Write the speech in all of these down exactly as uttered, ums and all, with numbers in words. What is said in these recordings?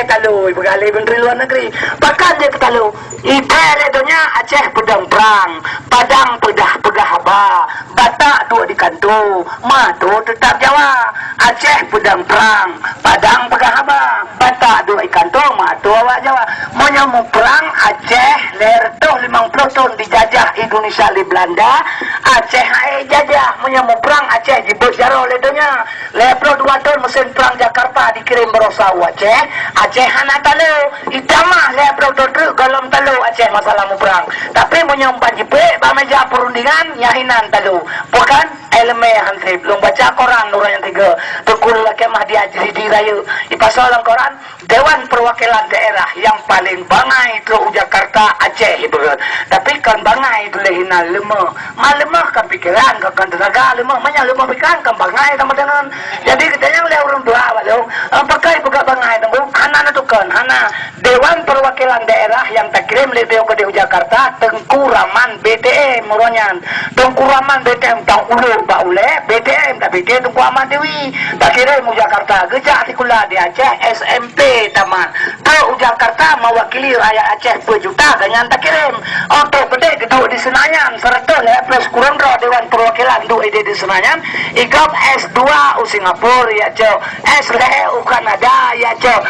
Talo, ipeugah lé menteri luar negeri. Pakon jeuet keu talo? Iphé lé donya Aceh peudong prang, Padang peudah peugah haba, Batak duek di kantô, meuato teutap Jawa. Aceh peudong prang, Padang peugah haba, Batak duek di kantô, meuato awak Jawa. Meunyoe muprang Aceh lhèe reutôh limong ploh thôn dijajah Indonesia lé Belanda, Aceh hana jajah. Meunyoe muprang Aceh jibeuet jaroe lé donya. Lhèe ploh dua thôn meusén prang Jakarta dikirém baroesa u Aceh, Aceh hana talo. Itamah lhèe ploh thôn treuk gohlom talo Aceh masalah muprang. Tapi meunyoe ban jipék bak meja peurundingan, nyan hinan talo. Pakon? Ileumèe han trép. Lôn baca koran uroe nyang tiga. Teungku Lheuh Lakèe Mahdi Ajri di Rayeuk. Ipasoe lam koran, Dewan Perwakilan Daerah nyang paleng bangai trok u Jakarta, Aceh, ibarat. Tapi kon bangai tuléh hinan, leumoh. Ma leumoh kon pikeran, kon, kon teunaga leumoh. Meunyoe leumoh pikeran, kon bangai sama dengan. Jadi, geutanyoe lé ureueng tuha, Pak Long, eh, pakon ipeugah bangai, Teungku? Hana neutukon, hana. Dewan Perwakilan Daerah nyang takirém lé beliau keudéh u Jakarta, Teungku Rahman B T M uroe nyan. Teungku Rahman B T M tang ulo bak ulèe, B T M dak B T M Teungku Ahmad Dewi. Takirém u Jakarta, geujak sikula di Aceh, S M P tamat. Trok u Jakarta mewakili rakyat Aceh peuet juta, gobnyan takirém. Untuk keudéh geuduek di Senayan, seratus lhèe ploh sikureueng droe Dewan Perwakilan duek idéh di Senayan, igob S dua u Singapura, ya cok. S lhèe u Kanada, ya cok.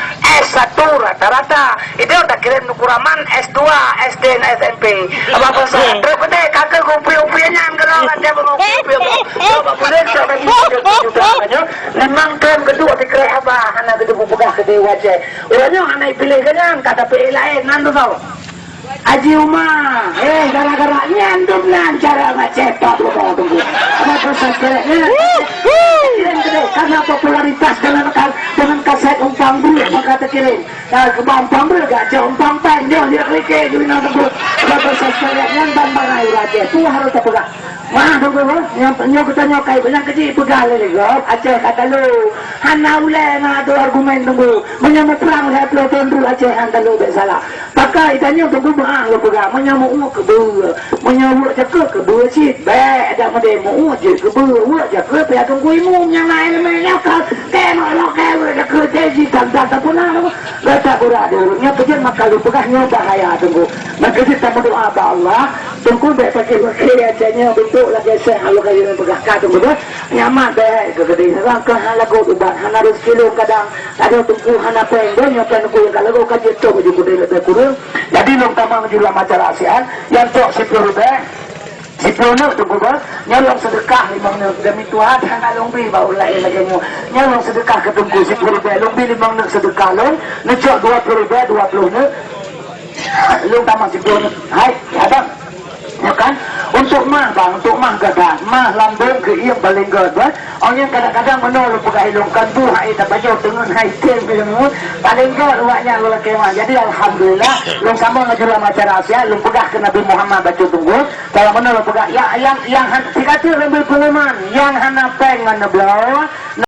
S satu rata-rata. Itu takirém Teungku Rahman S dua, S D dan S M P. Apa pesan? Terus penting, kata kupi-upi nyan, kalau ada kupi-upi. Coba boleh, coba boleh, coba boleh. Memang kan gedung dikira apa? Hana gedung peugah ke Dewa Aceh. Orang nyoe hana pilih ke nyan, kata pilih lain, nan tu tau. Haji Uma, eh, gara-gara nyan dum nan cara ngaceh pak Teungku. Apa pesan? Kirim ke dia, karena popularitas dengan ka-, dengan kaset umpang breuh, maka terkirim. Nah, keu bang pang breuh gak jauh, pang pang nyoe, nyoe kelike, juri nang teupeue. Sebab proses nyan ban bangai ureueng Aceh. Tu harus tapeugah. Mah, Teungku, nyoe, nyoe geutanyoe kai banyak keuji peugah lé gob, Aceh ka talo. Hana ulèe na adu argumen, Teungku. Meunyoe muprang lhèe ploh thôn dulu Aceh han talo, bèk salah. Pakai tanyoe, Teungku, meu'ah lôn peugah. Meunyoe meu'ah keubeue, meunyoe weuek jakeuet keubeue cit, bèk dak meudeh meu'ah jeuet keubeue, weuek jakeuet pih Teungku Imum nyang laén leumeh nyoe ka. Kèe meu'ah lôn kèe weuek jakeuet, jih tang-tang tapuna, Teungku. Gata gura dulu, nyoe peujeuet maka lôn peugah nyoe bahaya, Teungku. Maka cit tameudoa bak Allah, Teungku bèk pakai-pakai aja nyoe bentuk lagèe Syekh Abdul Qadir nyang peugah ka, Teungku, tu. Nyaman bèk keu geude seurang keu hana lagot ubat, hana rezeki lôn kadang. Adoe Teungku hana péng, deh nyoe péng Teungku nyang ka lagot ka jeuet toh baju geude leubeh kureueng. Jadi lôn tamong jih lam acara siat, nyang cok siploh ribèe. Siploh neuk Teungku beuh, nyoe lôn seudeukah limong neuk demi Tuhan, hana lôn bi bak ureueng laén lagèe nyoe. Nyoe lôn seudeukah keu Teungku siploh ribèe, lôn bi limong neuk seudeukah lôn, neucok dua ploh ribèe, dua ploh neuk. Lôn tamong siploh neuk. Hai, abang. Nyoe kan? Untuk mah, bang, untuk mah gata. Mah lam dong keu iem paléng gèt, beuh. Awak nyan kadang-kadang meunoe lôn peugah ilôn kan bu hai tapajoh deungon hai tem ilôn nyoe. Paléng gèt awak nyan lôn lakèe mah. Jadi alhamdulillah, lôn sama ngon jurang acara siat, lôn peugah keu Nabi Muhammad bacut Teungku. Kalau meunoe lôn peugah, ya, nyang, nyang han, sigatur lôn bri pengumuman, nyang hana péng ngon neubloe,